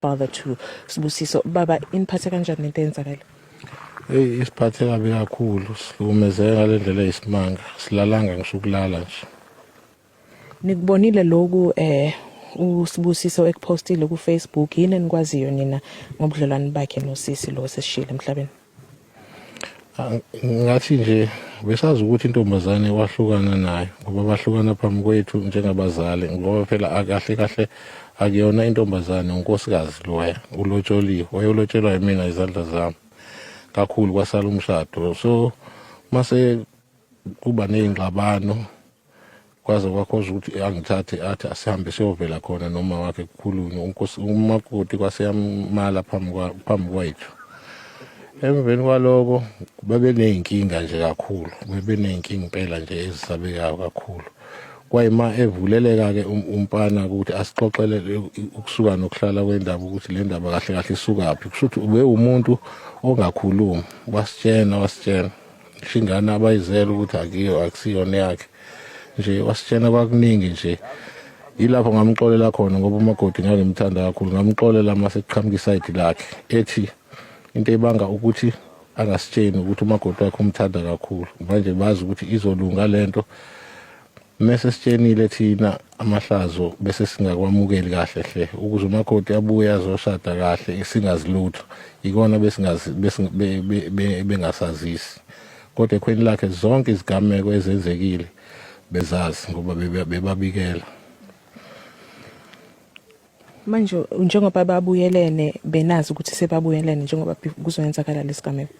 father to Sibusiso. Baba, iniphathe kanjani lento eyenzakala? Hey, isiphathe kabi kakhulu, sihlukumezeke ngale ndlela eyisimanga, silalanga ngisho ukulala nje. Nikubonile lokhu uSibusiso ekupostile ku Facebook, yini enikwaziyo nina ngobudlelwane bakhe nosisi lo sesishile emhlabeni? Ngathi nje besazi ukuthi intombazane wahlukana nayo ngoba bahlukana phambi kwethu njengabazali, ngoba phela akahle kahle akuyona intombazane, unkosikazi loya ulotsholiwe, wayelotshelwa yimina izandla zami kakhulu, kwasala umshado. So mase kuba ney'ngxabano kwaze kwakhoza ukuthi angithathe athi asihambe siyovela khona noma wakhe kukhulunywe, unkosi umakoti kwaseyamala phambi kwethu. Emveni kwaloko babeney'nkinga nje kakhulu, bebeney'nkinga impela nje ezisabekayo kakhulu. Kwayima evuleleka-ke umfana ukuthi asixoxele ukusuka nokuhlala kwendaba, ukuthi le ndaba kahle kahle isukaphi. Kusho ukuthi ubewumuntu ongakhulumi, wasitshena wasitshena ngisho ingane abayizele ukuthi akiyo akusiyona yakhe nje, wasitshena kwakuningi nje. Yilapho ngamxolela khona ngoba umakoti ngangimthanda kakhulu, ngamxolela mase kuqhamuka isayidi lakhe ethi into ebanga ukuthi angasitsheni ukuthi umakoti wakhe umthanda kakhulu, manje bazi ukuthi izolunga lento mese sitshenile thina amahlazo bese singakwamukeli kahle hle, ukuze umakoti abuye azoshada kahle singazi lutho, ikona besingazi bengasazisi. Kodwa ekhweni lakhe zonke izigameko ezenzekile bezazi ngoba bebabikela. Manje njengoba babuyelene, benazi ukuthi sebabuyelene njengoba kuzoyenzakala lesigameko?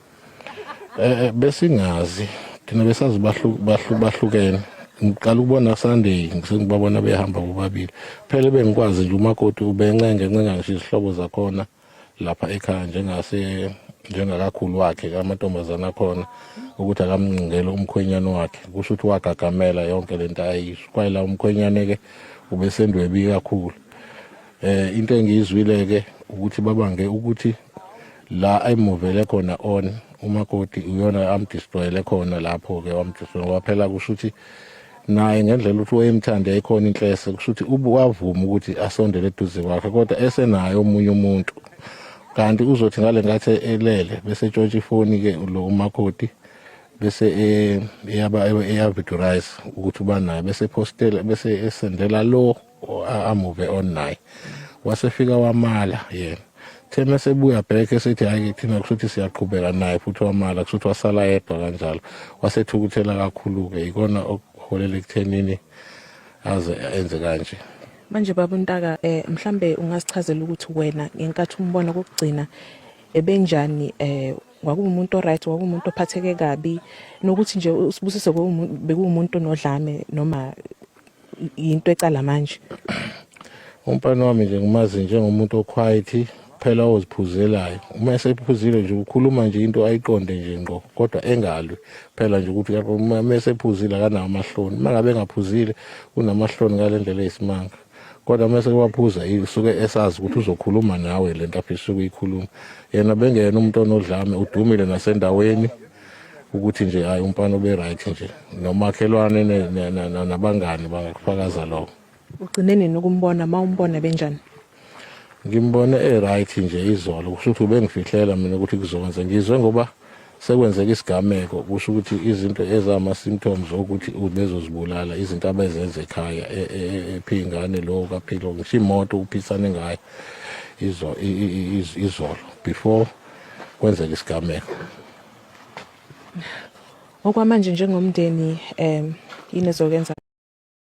Besingazi thina, besazi bahlukene. Ngiqala ukubona Sunday sengibabona behamba bobabili. Phela bengikwazi nje umakoti ubencenge encenga ngisho izihlobo zakhona lapha ekhaya, njengase njengakakhulu wakhe amantombazana akhona, ukuthi akamncingele umkhwenyane wakhe. Kusho ukuthi wagagamela yonke lento ayisho kwayila umkhwenyane ke ubesendwebi kakhulu. Into engiyizwile ke ukuthi babange ukuthi la ayimuvele khona on umakoti uyona amdestroyele khona lapho ke, wamdestroy ngoba phela kusho ukuthi naye ngendlela ukuthi wayemthanda yayikhona inhlese, kusho ukuthi ubu wavuma ukuthi asondele eduze kwakhe kodwa esenaye omunye umuntu, kanti uzothi ngale ngathi elele bese etshontsha ifoni ke lo umakoti, bese eyaba eyavidorize ukuthi uba naye, bese postela, bese esendela lo amuve on naye, wasefika wamala yena. The mesebuya back esethi hayi thina kusho ukuthi siyaqhubeka naye futhi, wamala, kusho ukuthi wasala yedwa kanjalo, wasethukuthela kakhulu-ke, ikona okuholela ekuthenini aze enze kanje. Manje baba uNtaka, mhlambe ungasichazela ukuthi wena ngenkathi umbona kokugcina ebenjani? Kwakuwumuntu oright, kwakuwumuntu ophatheke kabi, nokuthi nje uSibusiso bekuwumuntu onodlame noma yinto ecala manje? Umfana wami nje ngimazi njengomuntu oquiet phela, oziphuzelayo. Uma esephuzile nje ukhuluma nje into ayiqonde nje ngqo, kodwa engalwi phela nje, ukuthi uma esephuzile akanawo amahloni. Uma ngabe engaphuzile unamahloni ngale ndlela eyisimanga, kodwa uma sekewaphuza usuke esazi ukuthi uzokhuluma nawe lento afisa ukuyikhuluma. Yena bengeyena umuntu onodlame, udumile nasendaweni ukuthi nje hayi umfana ube right nje, nomakhelwane nabangani bangakufakaza lokho. Ugcine nini ukumbona? Uma umbona benjani? Ngimbone e-right nje izolo. Kusho ukuthi ubengifihlela mina ukuthi kuzokwenza, ngizwe ngoba sekwenzeka isigameko. Kusho ukuthi izinto ezama-symptoms okuthi ubezozibulala, izinto abezenza ekhaya, ephi ingane lo kaphilo, ngisho imoto uphisane ngayo izolo before kwenzeka isigameko. Okwamanje njengomndeni yini ezokwenza?